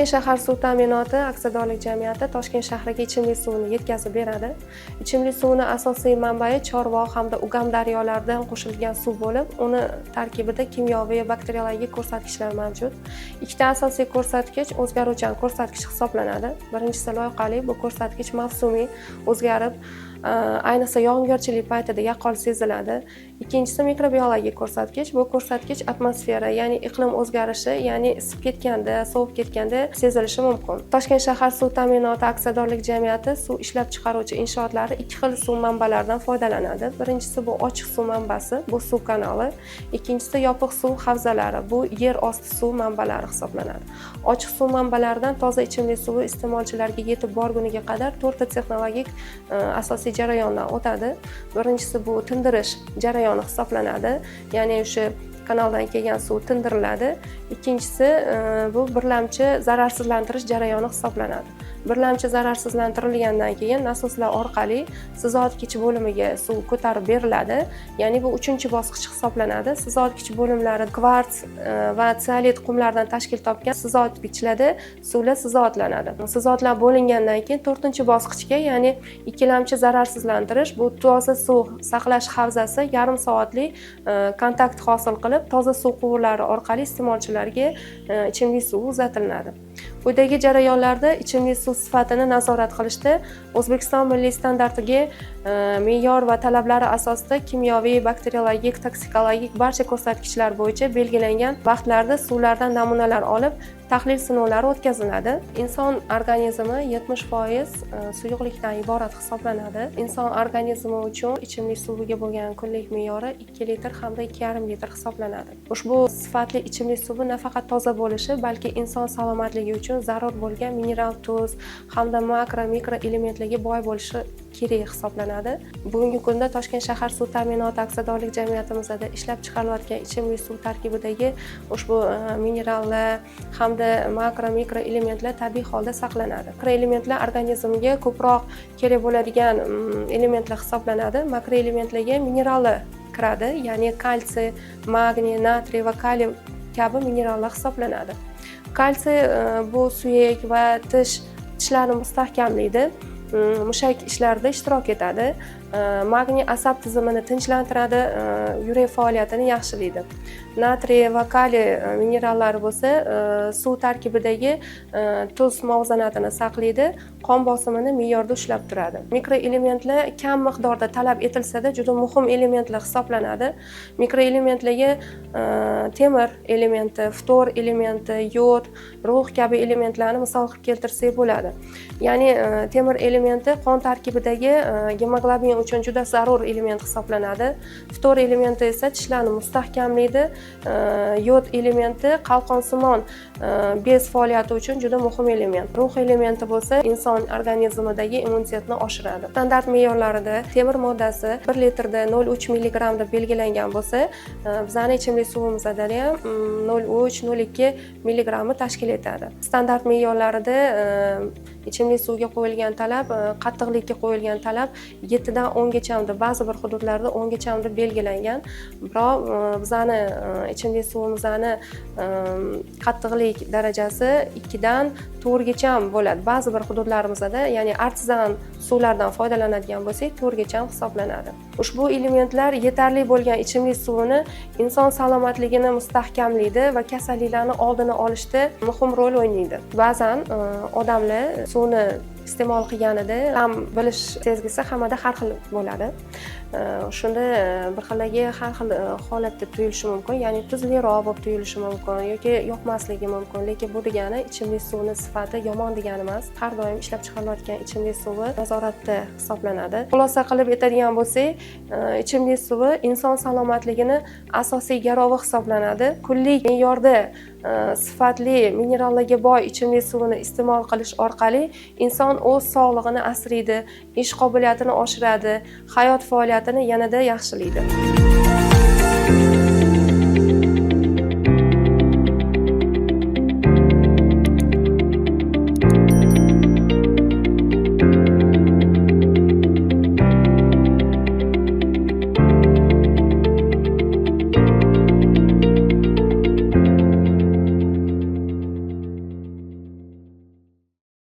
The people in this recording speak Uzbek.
Toshkent shahar suv ta'minoti aksiyadorlik jamiyati Toshkent shahriga ichimlik suvini yetkazib beradi. Ichimlik suvini asosiy manbai Chorvoq hamda Ugam daryolaridan qo'shilgan suv bo'lib, uni tarkibida kimyoviy va bakteriologik ko'rsatkichlar mavjud. Ikkita asosiy ko'rsatkich o'zgaruvchan ko'rsatkich hisoblanadi. Birinchisi loyqalik, bu ko'rsatkich mavsumiy o'zgarib, ayniqsa yog'ingarchilik paytida yaqqol seziladi. Ikkinchisi mikrobiologik ko'rsatkich. Bu ko'rsatkich atmosfera, ya'ni iqlim o'zgarishi, ya'ni isib ketganda, sovib ketganda sezilishi mumkin. Toshkent shahar suv ta'minoti aksiyadorlik jamiyati suv ishlab chiqaruvchi inshootlari ikki xil suv manbalaridan foydalanadi. Birinchisi bu ochiq suv manbasi, bu suv kanali. Ikkinchisi yopiq suv havzalari, bu yer osti suv manbalari hisoblanadi. Ochiq suv manbalaridan toza ichimlik suvi iste'molchilarga yetib borguniga qadar to'rtta texnologik asosiy jarayondan o'tadi. Birinchisi bu tindirish jarayoni hisoblanadi, ya'ni o'sha kanaldan kelgan suv tindiriladi. Ikkinchisi bu birlamchi zararsizlantirish jarayoni hisoblanadi. Birlamchi zararsizlantirilgandan keyin nasoslar orqali sizotkich bo'limiga suv ko'tarib beriladi, ya'ni bu uchinchi bosqich hisoblanadi. Sizotkich bo'limlari kvarts va seolit qumlardan tashkil topgan sizotgichlarda suvlar sizotlanadi. Sizotlab bo'lingandan keyin to'rtinchi bosqichga, ya'ni ikkilamchi zararsizlantirish, bu toza suv saqlash havzasi yarim soatlik kontakt hosil qilib, toza suv quvurlari orqali iste'molchilarga ichimlik suvi uzatiladi. Quyidagi jarayonlarda ichimlik suv sifatini nazorat qilishda O'zbekiston milliy standartiga me'yor va talablari asosida kimyoviy, bakteriologik, toksikologik barcha ko'rsatkichlar bo'yicha belgilangan vaqtlarda suvlardan namunalar olib, tahlil sinovlari o'tkaziladi. Inson organizmi 70% suyuqlikdan iborat hisoblanadi. Inson organizmi uchun ichimlik suviga bo'lgan kunlik me'yori 2 litr hamda 2,5 litr hisoblanadi. Ushbu sifatli ichimlik suvi nafaqat toza bo'lishi, balki inson salomatligi uchun zarur bo'lgan mineral tuz hamda makro, mikro elementlarga boy bo'lishi kerak hisoblanadi. Bugungi kunda Toshkent shahar suv ta'minoti aksiyadorlik jamiyatimizda ishlab chiqarilayotgan ichimlik suv tarkibidagi ushbu minerallar hamda makro, mikro elementlar tabiiy holda saqlanadi. Mikroelementlar organizmga ko'proq kerak bo'ladigan elementlar hisoblanadi. Makroelementlarga minerallar kiradi, ya'ni kalsiy, magniy, natriy va kaliy kabi minerallar hisoblanadi. Kalsiy bu suyak va tishlarni mustahkamlaydi, mushak ishlarida ishtirok etadi. Magniy asab tizimini tinchlantiradi, yurak faoliyatini yaxshilaydi. Natriy va kaliy minerallari bo'lsa suv tarkibidagi tuz muvozanatini saqlaydi, qon bosimini me'yorda ushlab turadi. Mikroelementlar kam miqdorda talab etilsada, juda muhim elementlar hisoblanadi. Mikroelementlarga temir elementi, ftor elementi, yod, rux kabi elementlarni misol qilib keltirsak bo'ladi. Ya'ni temir elementi qon tarkibidagi gemoglobin uchun juda zarur element hisoblanadi. Ftor elementi esa tishlarni mustahkamlaydi. Yod elementi qalqonsimon bez faoliyati uchun juda muhim element. Rux elementi bo'lsa inson organizmidagi immunitetni oshiradi. Standart me'yorlarida temir moddasi 1 litrda 0,3 milligramm deb belgilangan bo'lsa, bizani ichimlik suvimizda ham 0,3, 0,2 milligrammi tashkil etadi. Standart me'yorlarida ichimlik suvga qo'yilgan talab, qattiqlikka qo'yilgan talab 7dan 10gacha deb, ba'zi bir hududlarda 10gacha deb belgilangan. Biroq bizani ichimlik suvimizni qattiqlik darajasi 2dan 4gacha bo'ladi. Ba'zi bir hududlarimizda, ya'ni artezian suvlardan foydalanadigan bo'lsak, 4gacha hisoblanadi. Ushbu elementlar yetarli bo'lgan ichimlik suvini inson salomatligini mustahkamlaydi va kasalliklarni oldini olishda muhim rol o'ynaydi. Ba'zan odamlar suvni iste'mol qilganida ta'm bilish sezgisi hammada har xil bo'ladi. Shunda bir xilligi har xil holatda tuyulishi mumkin, ya'ni tuzliroq bo'lib tuyulishi mumkin yoki yoqmasligi mumkin. Lekin bu degani ichimlik suvini sifati yomon degani emas. Har doim ishlab chiqarilayotgan ichimlik suvi nazoratda hisoblanadi. Xulosa qilib aytadigan bo'lsak, ichimlik suvi inson salomatligini asosiy garovi hisoblanadi. Kunlik me'yorda sifatli minerallarga boy ichimlik suvini iste'mol qilish orqali inson o'z sog'lig'ini asraydi, ish qobiliyatini oshiradi, hayot faoliyatini yanada yaxshilaydi.